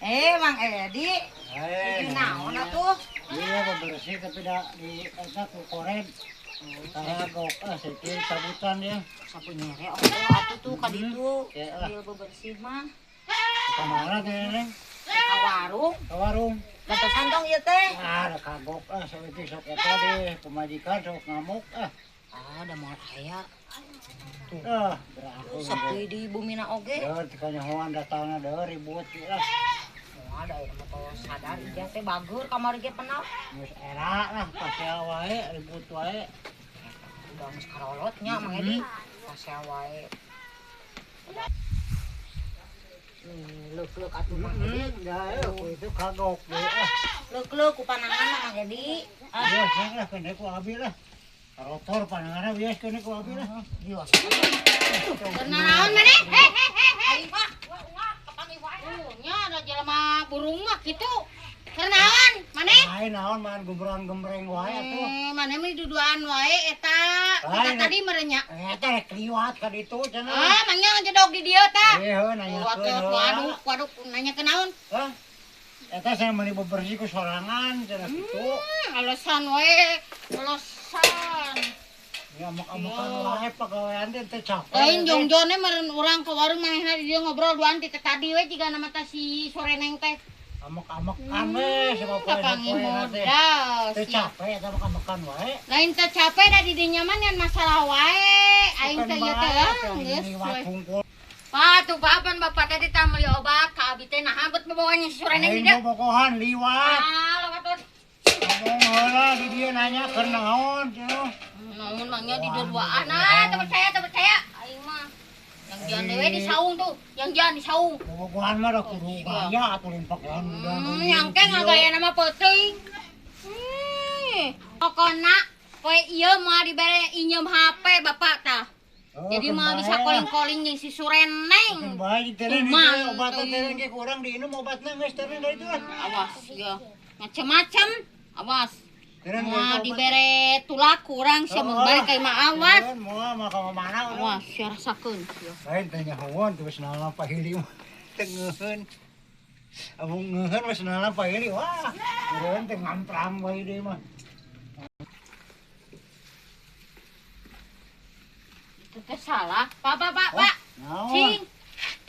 Mang Edi. Naon atuh? Iya, bebersih tapi da di eta ku koren. Kagok ah saeutik cabutan ya. Sapu nyere oh atuh tuh ka ditu. Sambil bebersih mah. Ka mana teh, Neng? Ka warung. Ka warung. Gatosan dong ieu teh. Ah, kagok ah saeutik sok eta deh pamajikan sok ngamuk ah. Ah, da moal aya. Tuh. Ah, beraku. Sepi di bumina oge. Deur teu kanyahoan datangna deur ribut lah. Moal da ieu mah sadar ijah teh bager kamari ge penal. Geus era lah pasea wae ribut wae. Udah geus karolot nya Mang Edi. Pasea wae. Leuk-leuk atuh Mang Edi. Ya, itu kagok deui ah. Leuk-leuk ku panangan Mang Edi. Ah, biasa lah kene ku abi lah. Rotor pananganna biasa kene ku abi lah. Biasa. Naon maneh? Heh. Aing mah kapanggih wae. Nya ada jelema burung mah kitu. Keur naon maneh? Lain naon mah gembrang-gembreng wae atuh. Maneh mah duduan wae eta. Kita tadi meureun nya. Eta rek liwat ka ditu cenah. Ah, mangnya ngejedog di dieu tah. Heuh, nanyakeun. Waduh, waduh, nanya ke naon? Hah? Eta saya meuni bebersih ku sorangan cenah kitu. Alasan wae, alasan. Ya amak-amakan wae pagawean teh teu capek. Lain jongjone meureun urang ka warung manehna di dieu ngobrol duaan ti tadi we jiga nama teh si Soreneng teh. Amak-amakan we sapoe-sapoe teh. Teu capek eta amak-amakan wae. Lain teu capek da di dinya mah ngan masalah wae. Aing teh ieu teh geus we. Pak, tuh Pak, bapak tadi tah meuli obat ka abi teh naha bet bobawanya si Soreneng di dieu. Aing bobogohan liwat. Ah, lewat tuh. Ngomong heula di dieu nanya keur naon cenah. Naon mangnya di dua-duaan ah, teu percaya, teu percaya. Aing mah yang jalan dewe di saung tuh, yang jalan di saung. Bobogohan mah da kudu gaya atuh limpakan. Yang ke ngagaya nama peuting. Pokona poe ieu moal dibere injem HP bapak tah. Jadi mah bisa calling-calling jeung si Sureneng. Bae teh obat teh ge kurang diinum obatna geus teh dari itu lah. Awas ya. Macem-macem. Awas. Moal dibere tulak kurang sia mun balik ka imah awas. Moal mah ka mana urang. Awas sia rasakeun sia. Lain teh nyahoan teh geus naon pahili mah. Teu ngeuheun. Abung ngeuheun geus naon pahili wah. Ngeuheun teh ngampram wae deui mah. Itu teh salah. Pak, Pak, Pak, Pak. Cing.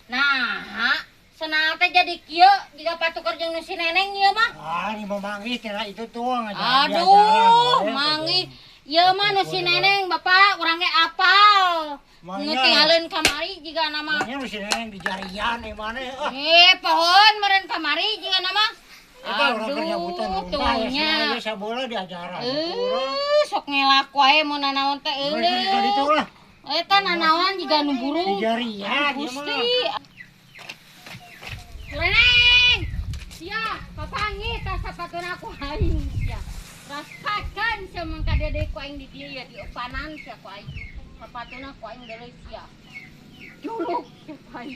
Nah, senang teh jadi kieu jiga patuker jeung nu si Neneng ieu mah. Ah, ini mau manggih cenah itu tuh ngajaran. Aduh, manggih. Ieu mah nu si Neneng, Bapak, urang ge apal. Nu tinggaleun kamari jiga nama. Nya nu si Neneng di jarian di mana ah. Pohon meureun kamari jiga nama. Aduh, tuh nya. Sabola diajaran. Sok ngelak wae mun nanaon teh eueuh. Eta nanaon jiga nu burung. Di jarian Gusti. Reneng. Sia, papangi tah sapatuna ku aing sia. Rasakeun sia mun ka deui ku aing di dieu ya dieupanan sia ku aing. Sapatuna ku aing deuleu sia. Juluk sia ku aing.